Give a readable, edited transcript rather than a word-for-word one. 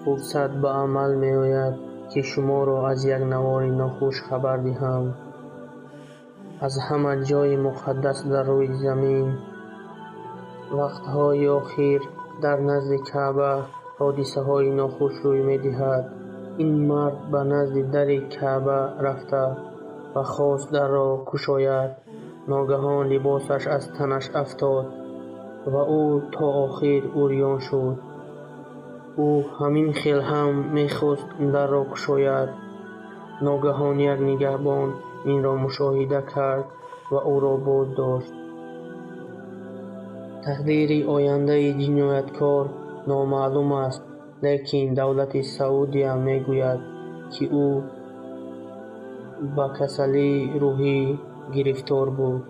Фурсат ба амал меояд, ки шуморо аз як навори нохуш хабар диҳам. Аз ҳама ҷойи муқаддас дар рӯи замин. Вақтҳои охир дар назди Каъба ҳодисаҳои нохуш рӯй медиҳад. Ин мард ба назди дари Каъба рафта ва хост дарро кушояд. Ногаҳон либосаш аз танаш афтод ва ӯ то охир урён шуд. Ӯ ҳамин хел ҳам мехост дарро кушояд. Ногаҳон як нигаҳбон инро мушоҳида кард ва ӯро боздошт. Тақдири ояндаи ҷинояткор номаълум аст, лекин давлати Саудия мегӯяд, ки ӯ ба касалии рӯҳӣ гирифтор буд.